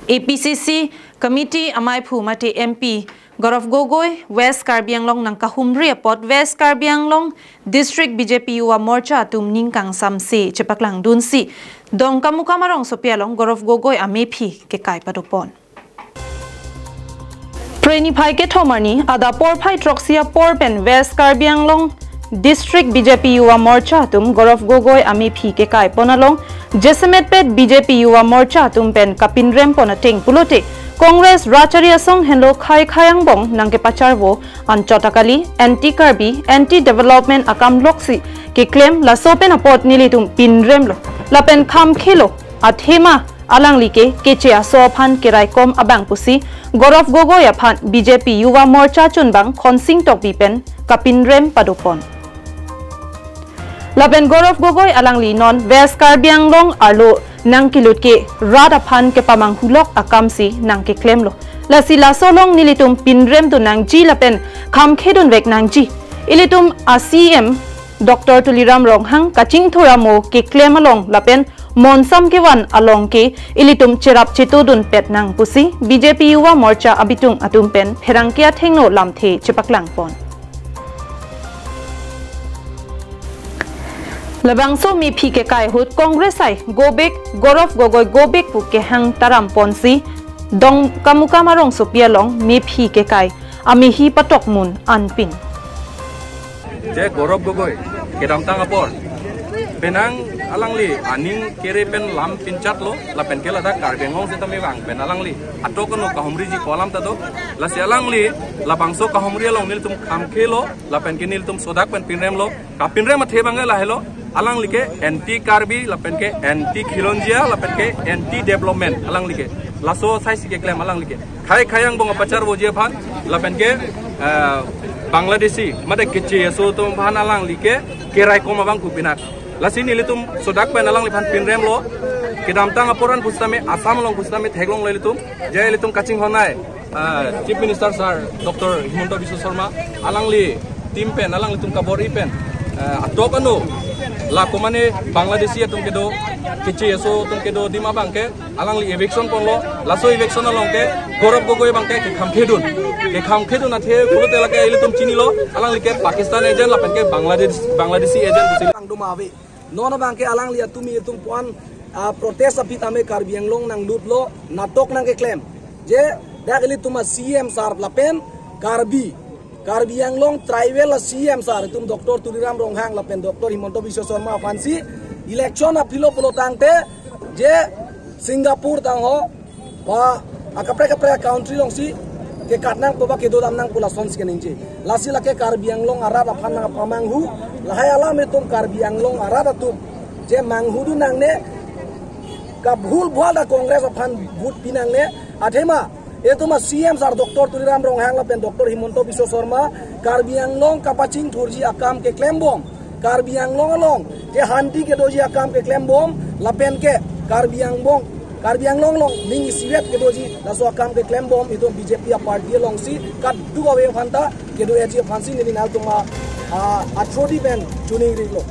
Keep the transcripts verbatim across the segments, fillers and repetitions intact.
A P C C Committee amaiphu mate M P Gaurav Gogoi West Karbi Anglong nangkahumri apot West Karbi Anglong District B J P Yuva Morcha atum ning kangsamse chepaklangdunsi Dongkamukam arongsopi along Gaurav Gogoi amephi kekai padopon. Phre niphai kethom arni adap porphai throksi apor pen West Karbi Anglong District B J P Yuva Morcha atum Gaurav Gogoi amephi kekaipon along jasemetpet B J P Yuva Morcha atum pen kapinrempon ateng pulote Congress rat chari asong henlo khei khei angbong nangkepacharvo anchot akali anti Karbi, anti development akam loksi keklem, laso pen apot nelitum pinremlo lapen khamkhelo, athema alangli ke keche aso aphan keraikom abang pusi Gaurav Gogoi aphan B J P Yuva Morcha chunbang Khonsing Tokbi pen kapinrem padopon. Lapen Gaurav Gogoi alangli non West Karbi Anglong arlo nangkelut ke rat aphan kepamanghulok akamsi nangkeklemlo. Lasi laso along nelitum pinremdun nangji lapen khamkhedunvek nangji. Ilitum a C M Doctor Tuliram Ronghang kachingthur amo keklem along lapen monsam kevan along ke ilitum cherap chetodunpet nang pusi B J P Yuva Morcha abitung atum pen pherangke athengno lamthe chepaklangpon. Labangso mephi kekai ahut Congress ai gobek, Gaurav Gogoi gobek pu kehang taramponsi Dongkamukam arongsopi along mephi kekai amehi patokmun anpin. Je Gaurav Gogoi kedamtang apor penang alangli aning kere pen lam pinchatlo lapen ke ladak Karbi Anglong sitame vang pen alangli atok ano kahumriji ko alam ta do. Lasi alangli labangso kahumri along nelitum khamkhelo lapen ke nelitum sodak pen pinremlo. Kapinrem athe abang lahelo, alangli ke anti Karbi lapen ke anti Khilonjia lapen ke anti development alangli ke. Laso asaisi keklem alangli ke. Khei khei angbong apacharvoji aphan lapen ke, eh, Bangladeshi mate keche aso atum aphan alangli ke keraikom abang kupinak. Lasi nelitum sodak pen alangliphan pinremlo. Kedamtang apor an pusitame Assam along pusitame theklonglo ilitum. Je ilitum kachinghon ai, ah, Chief Minister Sir Doctor Himanta Biswa Sarma alangli team pen, alanglitum kabor-i pen, ah, atok ano la komane Bangladeshi atum kedo, keche aso atum kedo adim abang ke alangli eviction ponlo. Laso eviction along ke Gaurav Gogoi abang ke kekhamkhedun, kekhamkhedun athe pulote lake ilitum chinilo, alangli ke Pakistan agent lapen ke Bangladesh, Bangladeshi agent pusi. Langduma ave. Non abang ke alangli atum itum puan, ah, protest aphi tame Karbi Anglong nanglutlo, natok nangkeklem. Je dak ilitum a C M sir lapen Karbi, Karbi Anglong tribal a C M sir itum Doctor Tuliram Ronghang lapen Doctor Himanta Biswa Sarma aphansi election aphilo pulo tangte je Singapore tangho ba akaprek kaprek country alongsi kekat nangpo ba kedodam nangpo lasonsi keningje. Lasi lake Karbi Anglong arat aphan nangpamanghu, lahai alam itum Karbi Anglong arat atum je manghudun nangne, kabhul bhal ta Congress aphan vote pi nangne, athema itum a C M sir Doctor Tuliram Ronghang lapen Doctor Himanta Biswa Sarma Karbi Anglong kapachingthurji akam keklembom, Karbi Anglong along je hanti kedoji akam keklembom, lapen ke Karbi Anglong, Karbi Anglong along ning isivet kedoji laso akam keklembom itum B J P a party alongsi kadokave aphanta kedo-eji aphansi neli nangtum a, a, athodi pen chuning riklo.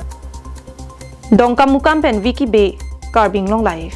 Dongkamukam pen Vicky Bey, Karbi Anglong Live.